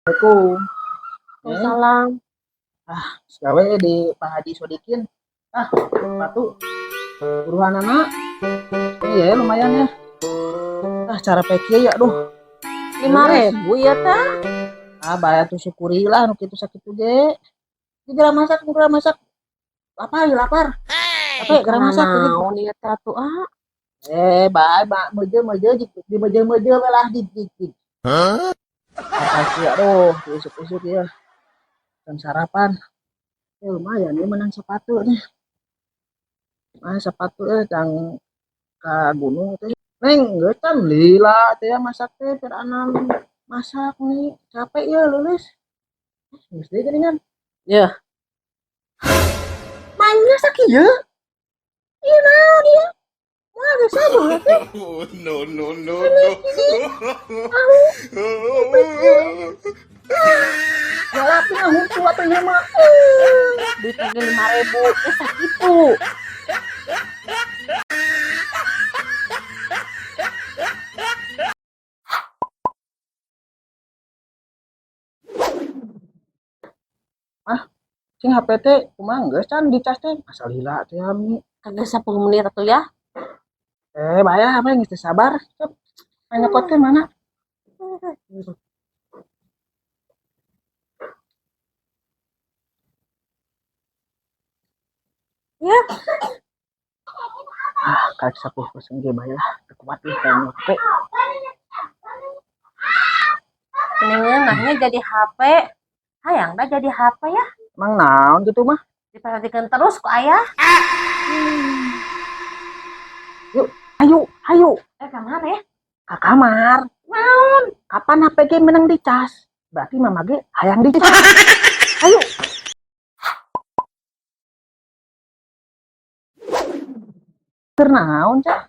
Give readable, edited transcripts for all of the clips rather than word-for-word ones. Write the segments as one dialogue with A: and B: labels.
A: Assalamualaikum.
B: Waalaikumsalam.
A: Gawe di Pak Haji Sodikin. Ah, sepatu. Buruhanana. Iya, lumayan ya. Ah, cara peki ya, aduh.
B: 5.000 ya teh.
A: Ah, bayar tuh, syukuri lah nu kitu sakitu ge. Ini geura masak, geura masak. Lapar, ya lapar. Capek, geura masak.
B: Naon ieu teh atuh, ah?
A: Eh, bae, ba, meuje meuje di meuje meuje we lah di di di. Apa sih, aduh, isuk-isuk ya. Dan sarapan. Ya lumayan ya menang sepatu nih. Ah, sepatu ya jang ka gunung teh. Neng, geus can lila teh ya masak teh peranan masak nih. Capek ya lulus. Geus deui geuningan.
B: Ya.
A: Mainnya sakieu. Ieu naon ieu? Wah, geus sabar teh.
C: Oh, no, no, no, no.
A: Ya laping ah hungkul atuh ieu mah.
B: Duit ge 5.000 teh sakitu.
A: Cing HP teh kumaha geus can dicas teh? Asa lila teh ami.
B: Kagak 10 menit atuh ya.
A: Eh, bayar apa geus teu sabar. Cep. Nyokot teh mana?
B: Ya.
A: Ah, karek 10% ge bae lah. Teu kuat ieu kayaknya HP.
B: Mendingan nahnya jadi HP. Hayang dah jadi HP ya.
A: Emang naon gitu mah?
B: Diperhatikan terus ku ayah.
A: Yuk, ayo, ayo.
B: Eh, ke mana ya?
A: Ke kamar.
B: Naon?
A: Kapan HP ge menang dicas? Berarti mama ge hayang dicas. Ayo. Keur naon, Cak?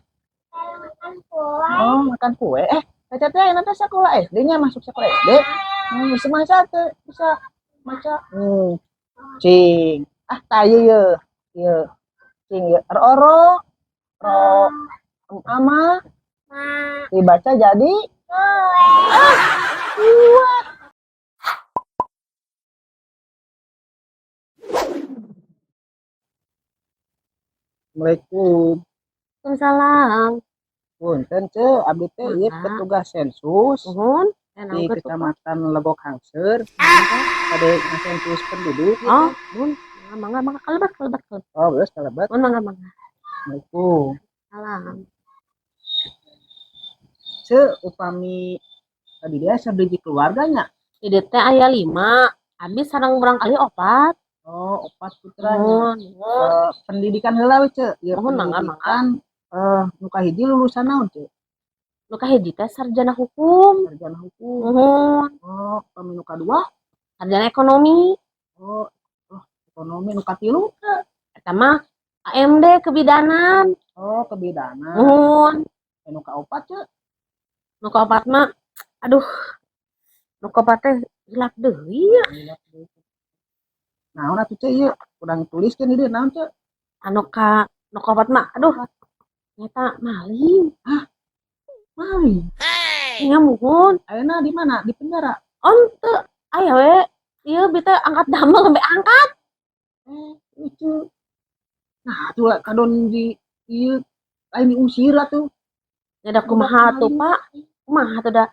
D: Makan kue.
A: Oh, makan kue. Eh, Caca teh ayeuna teh sekolah SD-nya, masuk sekolah SD. Bisa maca teh, bisa maca. Cing. Ah, tah ieu ye. Ieu. Cing ieu. Ro ro ama
D: Ma.
A: Dibaca jadi
D: Kue.
A: Ah, kue. Assalamualaikum.
B: Waalaikumsalam.
A: Punten, Ceu, abdi teh ieu
B: Mangga.
A: Petugas sensus
B: Nuhun. Eh,
A: di
B: naon kitu, Pak?
A: Kecamatan Legok Hangseur. Bade ngasensus penduduk gitu.
B: Oh, mun. Mangga, mangga, mangga. Kalebet, kalebet, kalebet.
A: Oh, geus kalebet.
B: Mun, mangga, mangga.
A: Assalamualaikum.
B: Salam.
A: Ceu, upami tadi dia sabiji keluarganya.
B: Di dieu teh aya 5. Abi sareng murangkalih 4.
A: Oh, 4 putranya.
B: Nuhun, nuhun.
A: Eh, pendidikan heula we, Ceu. Ieu
B: Nuhun, mangga, mangga.
A: pendidikan nu kahiji lulusan naon, Ceu?
B: Nu kahiji teh sarjana hukum.
A: Sarjana hukum.
B: Nuhun.
A: Oh, upami nu kadua?
B: Sarjana ekonomi.
A: Oh, oh, ekonomi. Nu katilu?
B: Eta mah AMD kebidanan.
A: Oh, kebidanan.
B: Nuhun.
A: Eh, nu kaopat, Ceu?
B: Nu kaopat mah, aduh. Nu kaopat teh hilap deui ya.
A: Hilap deui. Naon atuh, Ceu, ieu? Kurang tuliskeun di dieu naon, Ceu?
B: Anu ka nu kaopat mah, aduh. Nyata maling.
A: Hah? Maling?
B: Nya muhun.
A: Ayeuna di mana? Di penjara?
B: Oh, henteu. Aya we. Ieu bi teh angkat damel sampai angkat.
A: Eh, lucu. Nah, atuh lah kadon di ieu lain diusir atuh.
B: Nya da kumaha atuh, Pak? Kumaha atuh da?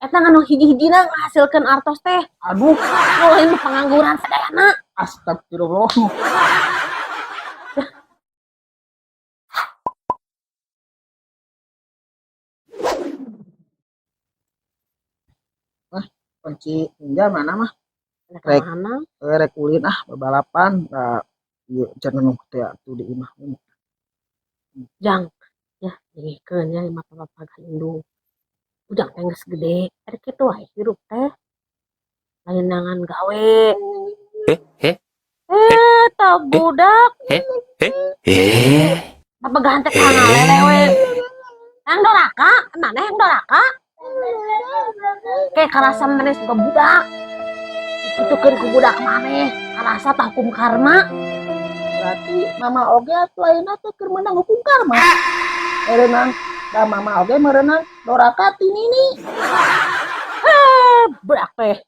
B: Eta anu hiji-hijina ngahasilkeun artos teh.
A: Aduh,
B: Nu lain mah pengangguran sadayana.
A: Astagfirullah. Wah, kunci ninja mana mah?
B: Rek
A: Rek.
B: mana?
A: Eh, rek ulin ah balapan, da ieu cenah teh atuh di imah.
B: Jang, ya dengekeun ya lima papa indung. Ujang teh geus gede, rek kitu wae hirup teh. Lain nangan gawe.
E: Eh, eh,
B: Eh, tah budak.
E: eh, eh.
B: Papegahan teh ka ngalele we. Yang doraka, mana yang doraka? Kayak karasa maneh suka budak. Dikitukeun ku budak maneh, karasa tah hukum karma.
A: Berarti mama oge atuh ayeuna teh keur meunang hukum karma. Meureunan da mama oge meureunan doraka ti nini.
B: Eh, budak teh.